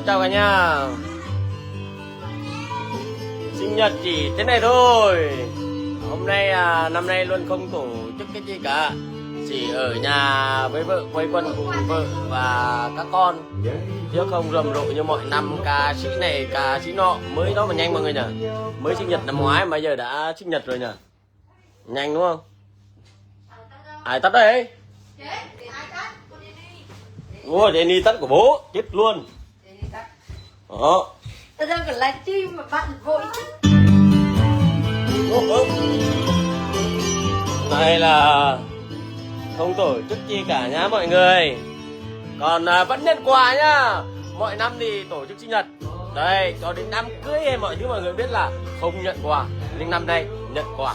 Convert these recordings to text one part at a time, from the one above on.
Chào cả nhà. Sinh nhật chị Tết này thôi. Hôm nay, à, năm nay Luân không tổ chức cái gì cả. Chỉ ở nhà với vợ, quây quần cùng vợ và các con. Chứ không rầm rộ như mọi năm, ca sĩ này, ca sĩ nọ. Mới đó mà nhanh mọi người nhỉ. Mới sinh nhật năm ngoái mà giờ đã sinh nhật rồi nhỉ. Nhanh, đúng không? Ai tắt đấy? Ủa, Jenny tắt của bố, chết luôn. Đó. Tao đang còn livestream mà bạn vội. Ủa, ủa. Này là không tổ chức chi cả nhá mọi người. Còn, à, vẫn nhận quà nhá. Mọi năm thì tổ chức sinh nhật. Đấy, cho đến đám cưới hay mọi thứ mọi người biết là không nhận quà. Nhưng năm nay nhận quà.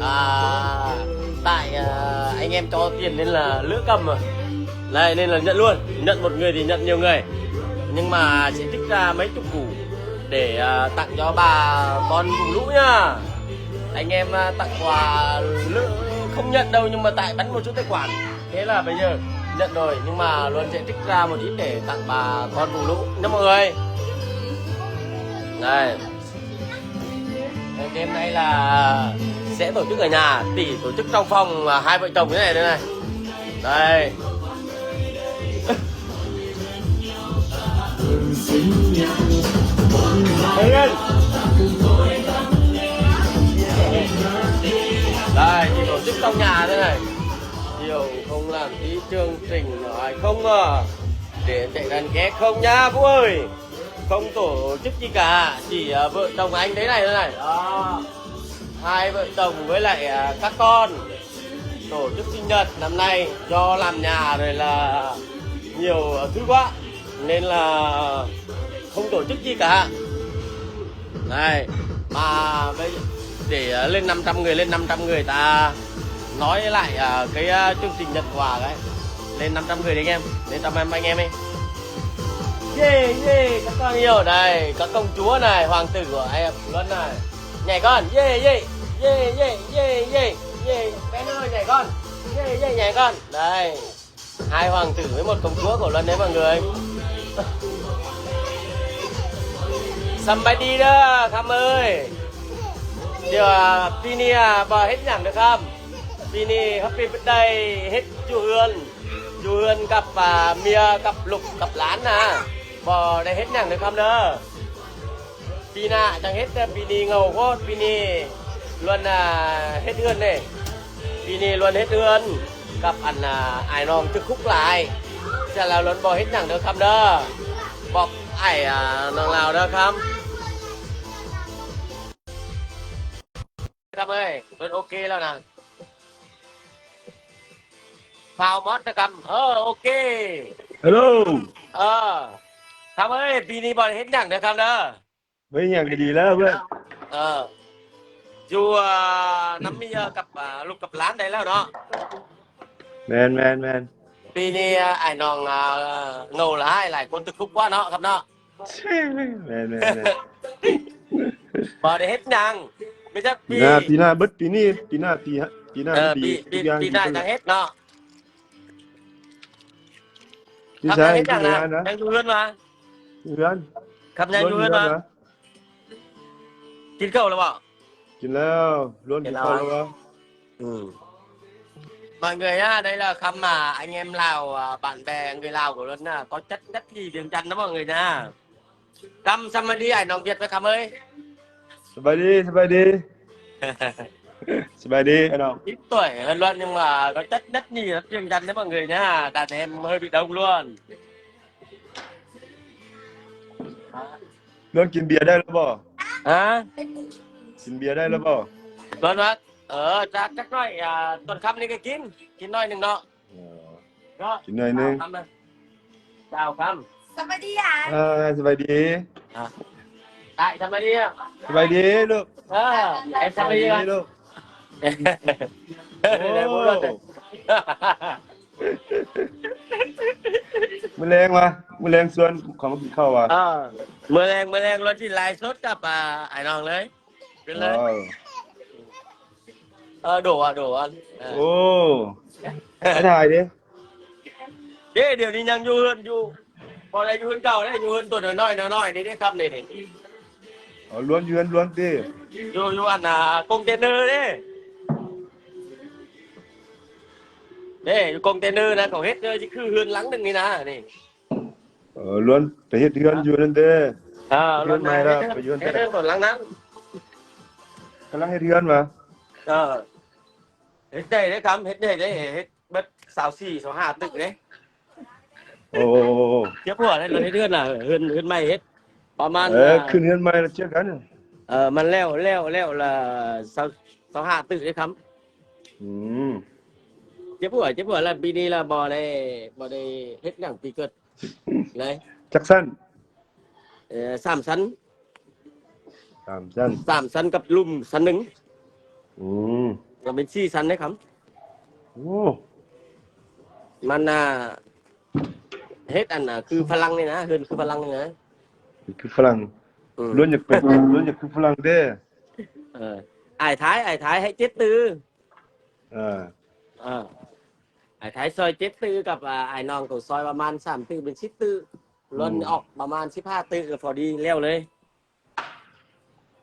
À, tại, à, anh em cho tiền nên là lỡ cầm mà. Đấy, nên là nhận luôn. Nhận một người thì nhận nhiều người. Nhưng mà sẽ trích ra mấy chục củ để, à, tặng cho bà con cùng lũ nhá. Anh em, à, tặng quà lỡ không nhận đâu nhưng mà tại bắn một số tài khoản. Thế là bây giờ nhận rồi, nhưng mà Luân sẽ trích ra một ít để tặng bà con cùng lũ nhé mọi người. Đây. Cái game này là sẽ tổ chức ở nhà, tỷ tổ chức trong phòng, à, hai vợ chồng thế này, thế này. Đây. Đây, tỷ tổ chức trong nhà thế này. Điều không làm tí chương trình hỏi không à? Để chạy đàn ké không nhá Phú ơi. Không tổ chức gì cả, chỉ, à, vợ chồng anh thế này, thế này. Đó. Hai vợ chồng với lại, à, các con tổ chức sinh nhật năm nay do làm nhà rồi là nhiều, à, thứ quá nên là không tổ chức gì cả. Này, mà bây để, à, lên năm trăm người, lên năm trăm người ta nói lại, à, cái, à, chương trình nhận quà đấy. Lên năm trăm người đi anh em, lên năm trăm anh em đi. Yê, yê, các con yêu này, các công chúa này, hoàng tử của em Luân này. Nhảy con, yê, yê, yê, yê, yê, yê, yê, bé ơi, nhảy con. Yê, yê, nhảy con. Đây. Hai hoàng tử với một công chúa của Luân đấy mọi người. Sắm bài đi đó, Khăm ơi. Điều, à, Pini, à, bà hết nhẳng được không? Pini Happy Birthday hết du hươn. Du hươn cặp, à, mia, cặp lục, cặp lán à. Bà đây hết nhẳng được không đó? ປີໜ້າຈັ່ງເຮັດເດີ ປີນີ້ເຫງົາໂພດ ປີນີ້ລ້ວນ ອ່າ ເຮັດເຮືອນເດ້ ປີນີ້ລ້ວນເຮັດເຮືອນກັບອັນ ອ່າ ອ້າຍນ້ອງຕຶກຄຸກຫຼາຍ ສະແລ້ວລ້ວນບໍ່ເຮັດຫຍັງເດີຄຳເດີ ບອກອ້າຍ ອ່າ ນ້ອງລາວເດີຄຳ ຄຳເອີຍ ເພິ່ນໂອເຄແລ້ວນະ. ພາວມອດນະຄຳ ເອີ ໂອເຄ ເຮລໂລ ເອີ ຄຳເອີຍ ປີນີ້ບໍ່ໄດ້ເຮັດຫຍັງເດີຄຳເດີ ບໍ່ເຮັດຫຍັງກໍດີແລ້ວເພື່ອນ ເອີ ຢູ່ ອ່າ ນຳເມຍກັບ ອ່າ ລູກກັບຫຼານໄດ້ແລ້ວເນາະ ແມ່ນໆໆ ປີນີ້ອ້າຍນ້ອງ ອ່າ ເຫງົາຫຼາຍ ຫຼາຍຄົນຕຶກທຸກກວ່າເນາະຄຳເນາະ. ແມ່ນໆໆ ບໍ່ໄດ້ເຮັດຫຍັງ ມີແຕ່ປີໜ້າ ປີໜ້າເບິດປີນີ້ ປີໜ້າປີ ປີໜ້າ ເອີ ປີ ປີ ປີ ປີໜ້າຈັ່ງເຮັດເນາະ ຢູ່ໃສ ຢູ່ໃນງານນະ ຍັງຢູ່ເຮືອນວະ ຢູ່ເຮືອນ ຄຳຍັງຢູ່ເຮືອນວະ ກິນເຂົ້າແລ້ວບໍ່? ກິນແລ້ວ ລ້ວນກິນເຂົ້າແລ້ວບໍ່? ອືມ ບາງເທື່ອນະ ໄດ້ລາວຄຳມາ ອາແງມລາວ ອາ ບ້ານແບງເອີຍລາວກໍລ້ນນະ ກໍຈັດ ຈັດທີ່ວຽງຈັນນະ ບາງເທື່ອນະ ກຳສຳມາດີ ອ້າຍນ້ອງວຽດໄປຄຳເອີຍ ສະບາຍດີ ສະບາຍດີ ສະບາຍດີອ້າຍນ້ອງ ອີກຕົວຍເຮືອນລ້ວນຍັງວ່າ ກໍຈັດ ຈັດນີ້ວຽງຈັນນະ ບາງເທື່ອນະ ການແຮມເຮີບິດດາວລ້ວນ ເລື່ອງກິນເບຍໄດ້ແລ້ວບໍ່? ຮະ? ກິນເບຍໄດ້ແລ້ວບໍ່? ຕອນວ່າ ເອີ ຈັກ ຈັກໜ້ອຍ ອ່າ ຕອນຄ່ຳນີ້ກໍກິນ ກິນໜ້ອຍໜຶ່ງເນາະ ເອີ ເນາະ ກິນໜ້ອຍໜຶ່ງ ເຈົ້າຄຳ ເຈົ້າຄຳ ສະບາຍດີອ່ະ ເອີ ສະບາຍດີ ອ່ະ ຕາຍ ສະບາຍດີອ່ະ ສະບາຍດີລູກ ເອີ ສະບາຍດີລູກ ໂອ້ ມື້ແລງວະ ມື້ແລງຊວນຂອງກິນເຂົ້າວະ ເອີ ມື້ແລງ ມື້ແລງລາວຊິໄລຟ໌ສົດກັບ ອ່າ ອ້າຍນ້ອງເລີຍ ເປັນເລີຍ ເອີ ໂດອະ ໂດອະ ເອີ ໂອ້ ໄປຖ່າຍເດ້ ເດ້ ດຽວນີ້ຍັງຢູ່ເຮືອນຢູ່ ບໍ່ໄດ້ຢູ່ເຮືອນເກົ່າເດ້ ຢູ່ເຮືອນຕົວນ້ອຍໆ ນ້ອຍໆ ນີ້ເດ້ຄັບ ນີ້ ນີ້. ອໍ ລວນ ຢູ່ເຮືອນລວນຕິ? ຢູ່ ຢູ່ອັນນ່າ ກອນເທນເນີເດ້ ເດ້ ຢູ່ກອນເທນເນີນະ ເຂົາເຮັດຄືເຮືອນຫຼັງໜຶ່ງນີ້ນະ ນີ້. ອໍ ລວນໄປເຮັດເຮືອນຢູ່ນັ້ນເດ້. ເອີ ເຮືອນໃໝ່ລະ ໄປຢູ່ນັ້ນເດ້ ເຮືອນຫຼັງນັ້ນ ກຳລັງເຮັດເຮືອນຫວາ? ເອີ ເຮັດໃຫຍ່ເດ້ຄຳ ເຮັດໃຫຍ່ເດ້ ເຮັດເບິດຊາວສີ່ ຊາວຫ້າຕຶກເດ້. ໂອ້ ເຈັບຫົວເດ້ ເຮັດເຮືອນນະ ເຮືອນ ເຮືອນໃໝ່ເຮັດປະມານ ເອີ ຂຶ້ນເຮືອນໃໝ່ລະເຈີກັນ. ເອີ ມັນແລ້ວ ແລ້ວ ແລ້ວລະຊາວ ຊາວຫ້າຕຶກເດ້ຄຳ. ອືມ ເຈັບຫົວ ເຈັບຫົວລະ ປີນີ້ລະບໍ່ໄດ້ ບໍ່ໄດ້ເຮັດຫຍັງປີເກີດເລີຍ. ຈັກຊັ້ນ? ເອີ ສາມຊັ້ນ. ສາມຊັ້ນ ສາມຊັ້ນກັບລຸ່ມຊັ້ນໜຶ່ງ. ອືມ ລະເປັນສີ່ຊັ້ນເດ້ຄຳ. ໂອ້ ມັນນະ ເຮັດອັນນະ ຄືຝຣັ່ງນີ້ນະ ເຮືອນຄືຝຣັ່ງນີ້ນະ ຄືຝຣັ່ງ. ອືມ ລວນຢາກເປັນ ລວນຢາກຄືຝຣັ່ງເດ້. ເອີ ອ້າຍຖ່າຍ ອ້າຍຖ່າຍໃຫ້ເຈັດຕື້. ເອີ ເອີ ອ້າຍຖ່າຍຊ່ອຍເຈັດຕື້ກັບ ອາ ອ້າຍນ້ອງກໍຊ່ອຍປະມານສາມຕື້ ເປັນສິບຕື້. ລວນອອກປະມານສິບຫ້າຕື້ ກໍພໍດີແລ້ວເລີຍ.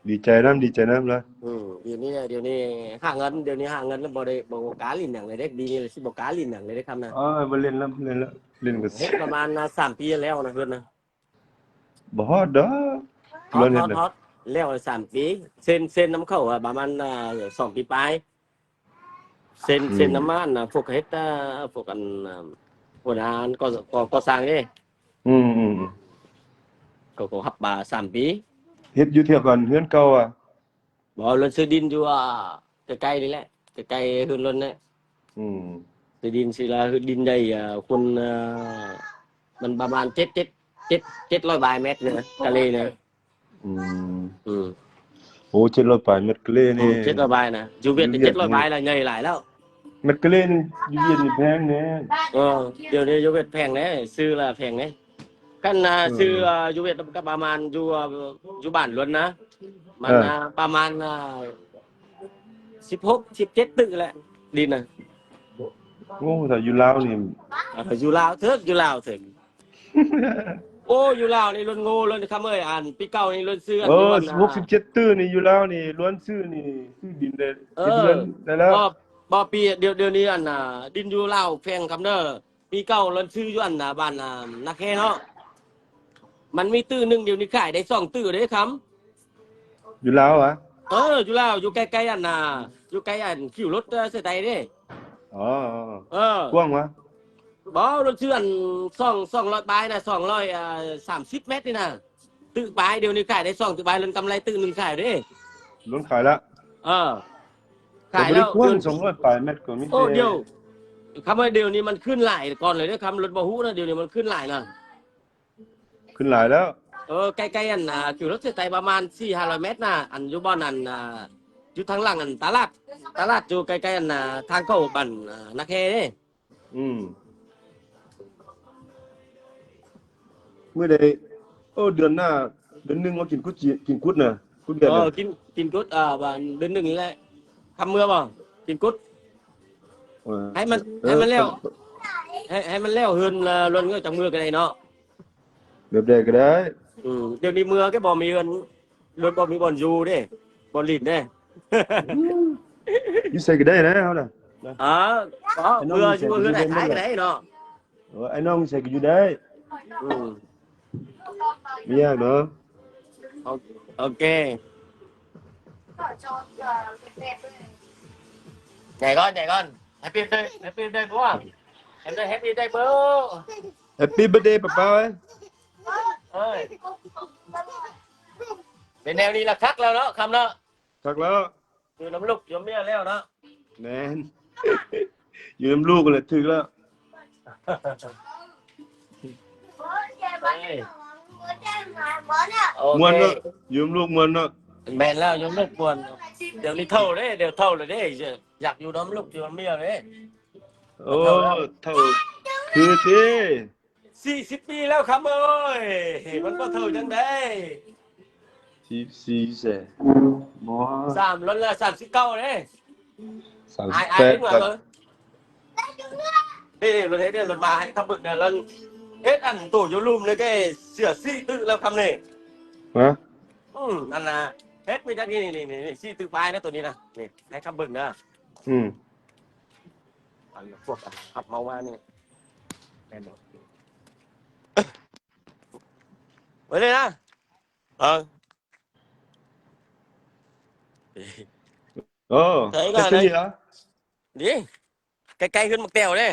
ດີໃຈນຳ ດີໃຈນຳລະ. ອືມ ດຽວນີ້ ດຽວນີ້ຫາເງິນ ດຽວນີ້ຫາເງິນລະບໍ່ໄດ້ ບໍ່ກ້າຫຼິ້ນຫຍັງເລີຍເດ້. ປີນີ້ລະຊິບໍ່ກ້າຫຼິ້ນຫຍັງເລີຍເດ້ຄຳນະ. ເອີ ບໍ່ຫຼິ້ນລະ ບໍ່ຫຼິ້ນລະ ຫຼິ້ນກໍເສຍ. ເຮັດປະມານສາມປີແລ້ວນະ ເຮືອນນະ. ບໍ່ຮອດດອກ ຮອດ ຮອດ ຮອດ ແລ້ວສາມປີ. ເຊັນ ເຊັນນຳເຂົາປະມານ ອາ ສອງປີປາຍ. ເຊັນ ເຊັນນຳອັນພວກເຮັດ ອາ ພວກອັນ ອາ ຫົວໜ້າອັນກໍ່ ກໍ່ ກໍ່ສ້າງເດ້. ອືມ ເຂົາ ເຂົາຮັບປະສາມປີ. ເຮັດຢູ່ແຖວກັນເຮືອນເກົ່າອະ? ບໍ່ ເລີນຊື້ດິນຢູ່ ອາ ໃກ້ໆນີ້ແຫຼະ ໃກ້ໆເຮືອນເລີນແຫຼະ. ອືມ ຊື້ດິນ ຊື້ລະ ດິນໃຫຍ່ ອາ ຄົນ ອາ ມັນປະມານເຈັດ ເຈັດ ເຈັດ ເຈັດຮ້ອຍປາຍແມັດນະ ກະເລນະ. ອືມ ອືມ ໂອ້ ເຈັດຮ້ອຍປາຍແມັດກະເລນີ້. ເຈັດຮ້ອຍປາຍນະ ຢູ່ຫວຽດນີ້ເຈັດຮ້ອຍປາຍລະ ໃຫຍ່ຫຼາຍແລ້ວ. ແມັດກະເລນີ້ຢູ່ຫວຽດນີ້ແພງເດ້. ເອີ ດຽວນີ້ຢູ່ຫວຽດແພງເດ້ ຊື້ລະແພງເດ້. ຄັນ ອາ ເອີ ຊື້ ອາ ຢູ່ຫວຽດກໍປະມານ ຢູ່ ຢູ່ບ້ານລວນນະ ມັນ ເອີ ອາ ປະມານ ອາ ສິບຫົກ ສິບເຈັດຕຶກແຫຼະ ດິນນະ. ໂອ້ ຖ້າຢູ່ລາວນີ້ ອາ ຢູ່ລາວເຖິກ ຢູ່ລາວເຖິກ. ໂອ້ ຢູ່ລາວນີ້ລວນໂງ່ ລວນຄຳເອີຍ ອັນປີເກົ່ານີ້ລວນຊື້ອັນ ເອີ ສິບຫົກ ສິບເຈັດຕື້ນີ້ ຢູ່ລາວນີ້ລວນຊື້ນີ້ ຊື້ດິນໄດ້ ເອີ ເຮັດເຮືອນໄດ້ແລ້ວ. ບໍ່ ບໍ່ ປີ ດຽວ ດຽວນີ້ອັນ ອາ ດິນຢູ່ລາວແພງຄຳເດີ. ປີເກົ່າລວນຊື້ຢູ່ອັນ ອາ ບ້ານ ອາ ນາແຄເນາະ ມັນມີຕື້ໜຶ່ງ ດຽວນີ້ຂາຍໄດ້ສອງຕື້ເດ້ຄຳ. ຢູ່ລາວຫວາ? ເອີ ຢູ່ລາວ ຢູ່ໃກ້ໆອັນນາ ຢູ່ໃກ້ອັນຄິວລົດ ເອີ ເສຍໄຕເດ້. ອໍ ເອີ ກວ້າງຫວາ? ບໍ່ ລົດເຊື່ອນສອງ ສອງຮ້ອຍປາຍນະ ສອງຮ້ອຍ ເອີ ສາມສິບແມັດນີ້ນະ ຕຶກປາຍ. ດຽວນີ້ຂາຍໄດ້ສອງຕຶກປາຍ ລວນກຳໄລຕຶກໜຶ່ງຂາຍເດ້. ລວນຂາຍລະ? ເອີ ຂາຍແລ້ວ ກວ້າງ ສອງຮ້ອຍປາຍແມັດກໍມີ. ໂອ້ ດຽວ ຄຳວ່າດຽວນີ້ມັນຂຶ້ນຫຼາຍກ່ອນເລີຍເດ້ ຄຳລົດບໍ່ຮູ້ນະ ດຽວນີ້ມັນຂຶ້ນຫຼາຍນະ. ຂຶ້ນຫຼາຍແລ້ວ. ເອີ ໃກ້ໆອັນນາ ຄິວລົດເສຍໄຕປະມານສີ່ຫ້າຮ້ອຍແມັດນະ ອັນຢູ່ບ່ອນອັນນາ ຢູ່ທາງຫຼັງອັນຕະຫຼາດ ຕະຫຼາດຢູ່ໃກ້ໆອັນນາ ທາງເຂົ້າບ້ານນາແຄເດ້. ອືມ ມື້ໃດ ໂອ້ ເດືອນໜ້າ ເດືອນໜຶ່ງມາກິນກຸດຈີນ ກິນກຸດນະ ກຸດຫວຽດນະ. ເອີ ກິນ ກິນກຸດ ອ່າ ເດືອນໜຶ່ງນີ້ແຫຼະ. ຄຳເມືອບໍ່? ກິນກຸດ ເອີ ໃຫ້ມັນ ເອີ ໃຫ້ມັນແລ້ວ ໃຫ້ ໃຫ້ມັນແລ້ວເຮືອນ ເອີ ລວນເງິນຈັ່ງເມືອກໍໄດ້ເນາະ. ແບບໃດກໍໄດ້. ອືມ ດຽວນີ້ເມືອກໍບໍ່ມີເຮືອນ ລົດບໍ່ມີບ່ອນຢູ່ເດ້ ບ່ອນຫຼິ້ນເດ້. ຢູ່ໃສກໍໄດ້ນະເຮົານະ. ເອີ ເອີ ເມືອຢູ່ເຮືອນອ້າຍຂາຍກໍໄດ້ເນາະ. ເອີ ອ້າຍນ້ອງຢູ່ໃສກໍຢູ່ໄດ້. ອືມ ບໍ່ຍາກດອກ. ໂອ ໂອເຄ ໃຫຍ່ກ່ອນ ໃຫຍ່ກ່ອນ. Happy birthday Happy birthday ບໍ່ Happy birthday Happy birthday ປ້າໆ ເອີຍ ເປັນແນວນີ້ລະຄັກແລ້ວເນາະ ຄຳເນາະ. ຄັກແລ້ວ ຢູ່ນຳລູກຢູ່ນຳເມຍແລ້ວເນາະ. ແມ່ນ ຢູ່ນຳລູກແຫຼະຖືກແລ້ວ. ໂອເຄ ມ່ວນເນາະ ຢູ່ນຳລູກມ່ວນເນາະ. ແມ່ນແລ້ວ ຢູ່ນຳລູກມ່ວນ. ດຽວນີ້ເຖົ້າເດ້ ດຽວເຖົ້າແລ້ວເດ້ ຢາກຢູ່ນຳລູກຢູ່ນຳເມຍເດ້. ໂອ້ ເຖົ້າແລ້ວ ເຖົ້າຄືຕິ ສີ່ສິບປີແລ້ວຄຳເອີຍ ມັນບໍ່ເຖົ້າຈັ່ງໃດ. ສີ່ສິບສີ່ແສນ ບໍ່ ສາມ ລົດລະສາມສິບເກົ້າເດ້. ສາມສິບແປດ ເດ້ ລົດເຮັດເດ້ ລົດມາໃຫ້ຄຳເບິ່ງເດີ. ເຮັດອັນໂຕຢູ່ລຸ່ມນີ້ແກເສື້ອຊີ້ຕຶແລ້ວຄຳນີ້. ຮະ? ອືມ ອັນນ່າ ເຮັດມີຈັກນີ້ ນີ້ ນີ້ ຊີ້ຕຶປາຍນະໂຕນີ້ນະ. ນີ້ໃຫ້ຄຳເບິ່ງເດີ. ອືມ ອັນພວກອັນຮັບເໝົາມານີ້ ແມ່ນບໍ່? ໄປເລີຍນະ. ເອີ ໂອ້ ໃສ່ ເຮັດ ກະ ເຮັດ ດີ ໃສ່ ດີ ໃກ້ໆເຮືອນບັກແຕ້ວເດ້.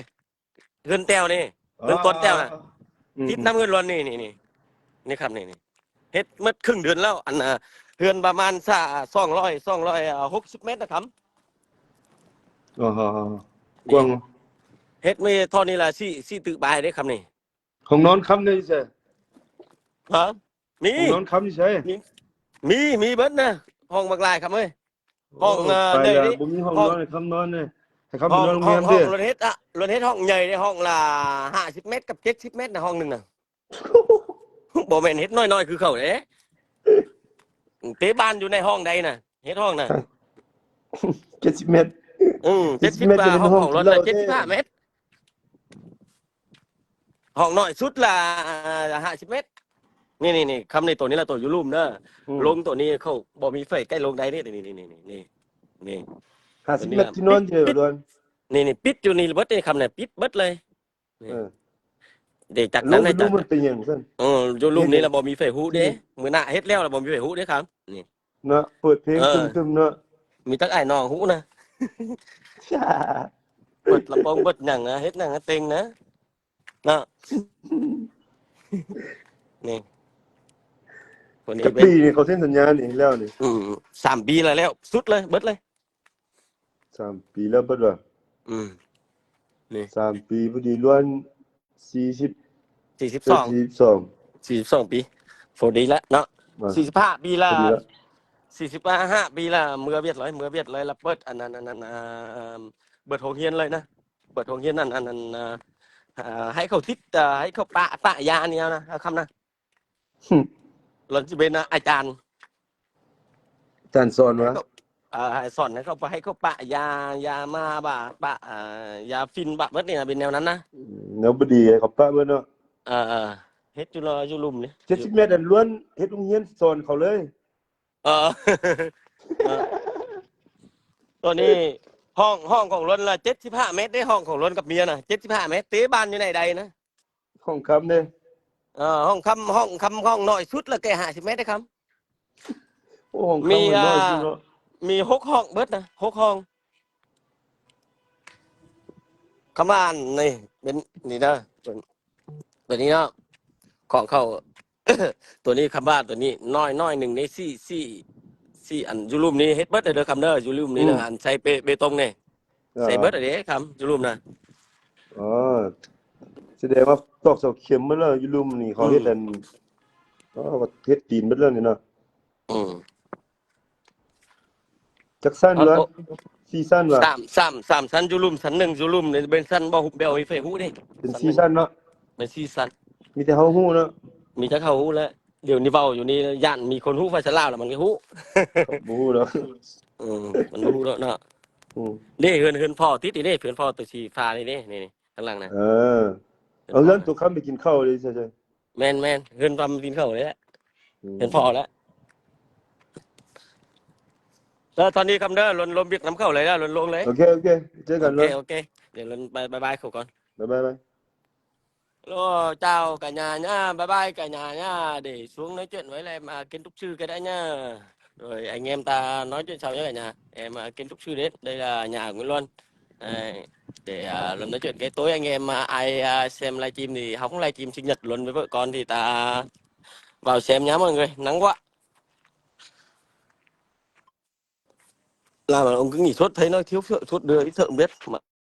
ເຮືອນແຕ້ວນີ້ ເຮືອນຕົ້ນແຕ້ວນະ ອືມ ຕິດນຳເຮືອນຫຼວນນີ້ ນີ້ ນີ້ ນີ້ຄຳນີ້ ນີ້ ເຮັດໝົດເຄິ່ງເດືອນແລ້ວ. ອັນ ເຮືອນປະມານສາ ສອງຮ້ອຍ ສອງຮ້ອຍຫົກສິບແມັດນະຄຳ. ອໍ ກວ້າງ ເຮັດມີເທົ່ານີ້ລະ ຊີ້ ຊີ້ຕຶບາຍເດ້ຄຳນີ້. ຫ້ອງນອນຄຳນີ້ຢູ່ໃສ? ຮະ? ມີ ຫ້ອງນອນຄຳຢູ່ໃສ? ມີ ມີ ມີເບິດນະ ຫ້ອງບັກຫຼາຍຄຳເອີຍ. ຫ້ອງ ໂອ້ ເອີ ໄປລະ ບໍ່ມີຫ້ອງນອນໃຫ້ຄຳນອນເດ້. ໃຫ້ຄຳໄປນອນໂຮງແຮມເດ້. ຮອດເຮັດ ອະ ຮອດເຮັດຫ້ອງໃຫຍ່ເດ້ ຫ້ອງລະຫ້າສິບແມັດກັບເຈັດສິບແມັດນະ ຫ້ອງໜຶ່ງນະ. ບໍ່ແມ່ນເຮັດນ້ອຍໆຄືເຂົາເດ້. ເຕະບານຢູ່ໃນຫ້ອງໃດນະ ເຮັດຫ້ອງນະ ເຈັດສິບແມັດ. ອືມ ເຈັດສິບແມັດ ຫ້ອງ ຫ້ອງລະເຈັດສິບຫ້າແມັດ. ຫ້ອງນ້ອຍສຸດລະຫ້າສິບແມັດ. ນີ້ໆໆ ຄຳນີ້ ໂຕນີ້ລະໂຕຢູ່ລຸ່ມເດີ. ອືມ ລົງໂຕນີ້ເຂົາບໍ່ມີໃຜໃກ້ລົງໄດ້ເດ້. ນີ້ໆໆ ນີ້ ຫ້າສິບແມັດ ໂຕນີ້ລະ ທີ່ນອນຢູ່ ປິດ ນີ້ ປິດຢູ່ນີ້ເບິດນີ້ຄຳນີ້ ປິດເບິດເລີຍ. ນີ້ ເອີ ເດ້ ຈັກນັ້ນ ໃຫ້ຈັກ ມັນເປັນຫຍັງຊັ້ນ? ເອີ ຢູ່ລຸ່ມນີ້ລະບໍ່ມີໃຜຮູ້ເດ້. ອືມ ມື້ໜ້າເຮັດແລ້ວລະບໍ່ມີໃຜຮູ້ເດ້ຄຳນີ້. ເນາະ ເປີດເພງ ເອີ ຕຶມໆ ເນາະ ມີແຕ່ອ້າຍນ້ອງຮູ້ນະ. ເປີດລຳໂພງເປີດຫຍັງນະ ເຮັດຫຍັງນະ ເຕັງນະ ເນາະ. ນີ້ ຄົນນີ້ ຈັກປີນີ້ເຂົາເຊັນສັນຍານີ້ແລ້ວນີ້? ອືມ ສາມປີແລ້ວ ແລ້ວສຸດເລີຍ ເບິດເລີຍ. ສາມປີແລ້ວເບິດວ່າ? ອືມ ນີ້ ສາມປີພໍດີ ລ້ວນສີ່ສິບ ສີ່ສິບສອງ ສີ່ສິບສອງ ສີ່ສິບສອງປີ ພໍດີລະເນາະ. ອ່າ ສີ່ສິບຫ້າປີລະ ພໍດີລະ ສີ່ສິບຫ້າປີລະ ເມືອວຽກເລີຍ ເມືອວຽກເລີຍ ລະເປີດອັນນັ້ນ ອັນນັ້ນ ອ່າ ເປີດໂຮງຮຽນເລີຍນະ ເປີດໂຮງຮຽນ ອັນ ອັນ ອັນ ອ່າ ໃຫ້ເຂົາຕິດ ອ່າ ໃຫ້ເຂົາປະ ປະຢານີ້ເອົານະ ເອົາຄຳນະ. ລາວຊິເປັນອາຈານ ອາຈານສອນຫວາ? ເອີ ໃຫ້ສອນ ໃຫ້ເຂົາ ໃຫ້ເຂົາປະຢາ ຢາມາບາ ປະ ອ່າ ຢາຝິ່ນບາ ເບິດນີ້ນະ ເປັນແນວນັ້ນນະ. ອືມ ແນວບໍ່ດີໃຫ້ເຂົາປະເບິດເນາະ. ເອີໆ ເຮັດຢູ່ລະ ຢູ່ລຸ່ມນີ້ ເຈັດສິບແມັດ ອັນລ້ວນ ເຮັດໂຮງຮຽນສອນເຂົາເລີຍ. ເອີ ເອີ ໂຕນີ້ຫ້ອງ ຫ້ອງຂອງລ້ວນລະເຈັດສິບຫ້າແມັດເດ້ ຫ້ອງຂອງລ້ວນກັບເມຍນະ ເຈັດສິບຫ້າແມັດ ເຕະບານຢູ່ໃນໃດນະ. ຫ້ອງຄຳເດ້? ເອີ ຫ້ອງຄຳ ຫ້ອງຄຳ ຫ້ອງນ້ອຍສຸດລະແກ່ຫ້າສິບແມັດເດ້ຄຳ. ໂອ້ ຫ້ອງຄຳ ມີ ນ້ອຍສຸດເນາະ. ອ່າ ມີຫົກຫ້ອງເບິດນະ ຫົກຫ້ອງ. ຄຳວ່າອັນນີ້ເປັນນີ້ເດີ ເປັນ ເປັນນີ້ເນາະ ຂອງເຂົາ ໂຕນີ້ຄຳວ່າໂຕນີ້ນ້ອຍ ນ້ອຍໜຶ່ງນີ້ ສີ່ ສີ່ ສີ່ອັນ ຢູ່ລຸ່ມນີ້ເຮັດເບິດເດີຄຳເດີ ຢູ່ລຸ່ມນີ້ນະ. ອືມ ອັນໃສ່ເປ ເບຕົງນີ້ ເອີ ໃສ່ເບິດເດ້ຄຳ ຢູ່ລຸ່ມນະ. ອໍ ສະແດງວ່າຕອກເສົາເຂັມໝົດແລ້ວ ຢູ່ລຸ່ມນີ້ເຂົາເຮັດ ອືມ ອັນ ອໍ ເຮັດຕີນເບິດແລ້ວນີ້ເນາະ. ອືມ ຈັກຊັ້ນວະ? ສີ່ຊັ້ນວະ? ສາມ ສາມ ສາມຊັ້ນ ຢູ່ລຸ່ມຊັ້ນໜຶ່ງ ຢູ່ລຸ່ມນີ້ເປັນຊັ້ນບໍ່ ແບບມີໃຜຮູ້ເດ້. ເປັນສີ່ຊັ້ນເນາະ? ແມ່ນສີ່ຊັ້ນ ມີແຕ່ເຮົາຮູ້ເນາະ. ມີແຕ່ເຮົາຮູ້ແຫຼະ ດຽວນີ້ເວົ້າຢູ່ນີ້ ຢ້ານມີຄົນຮູ້ພາສາລາວລະມັນກໍຮູ້. ບໍ່ຮູ້ດອກ. ເອີ ມັນບໍ່ຮູ້ດອກເນາະ. ອືມ ເດ້ ເຮືອນ ເຮືອນພໍ່ຕິດນີ້ເດ້ ເຮືອນພໍ່ໂຕສີຟ້ານີ້ເດ້ ນີ້ໆ ຂ້າງຫຼັງນະ. ເອີ ເອົາເຮືອນໂຕຄຳໄປກິນເຂົ້າເດ້. ແມ່ນໆ ເຮືອນຄຳກິນເຂົ້ານີ້ແຫຼະ. ອືມ ເຮືອນພໍ່ແຫຼະ. ເອີ ຕອນນີ້ຄຳເດີ ລົນ ລົມວຽກນຳເຂົ້າເລີຍເດີ ລົນລົງເລີຍ. ໂອເຄ ໂອເຄ ເຈີກັນ. ໂອເຄ ໂອເຄ ດຽວລົນບາຍບາຍເຂົາກ່ອນ. ບາຍບາຍ. ໂລ ເຈົ້າກະຍາຍາ ບາຍບາຍກະຍາຍາເດ້. ຊ່ວງນ້ອຍເຈີນໄວ້ແລະ ມາກິນທຸກຊື່ກະໄດ້ຍາ. ໂດຍ ໄອແງມຕານ້ອຍເຈີນເຊົາຍາກະຍາ ແອມາກິນທຸກຊື່ເດ້ ໄດ້ລະຍາກຸນລອນ. ເອີ ເດ ອາ ລຳນະເຈີນໄກໂຕຍ ອາ ແງມມາ ອາ ອາ ແຊມລາຍຈີມນີ້ ເຮົາຄົງລາຍຈີມຊິຫຍັດລົນໄປເບີກ່ອນທີ່ຕາ ເວົ້າແຊມຍາມເບິ່ງເລີຍ ນັ່ງວະ ລາວມັນອົງກະງີສົດໄທເນາະ ທິວສົດເດືອ ອີເທີເບັດ.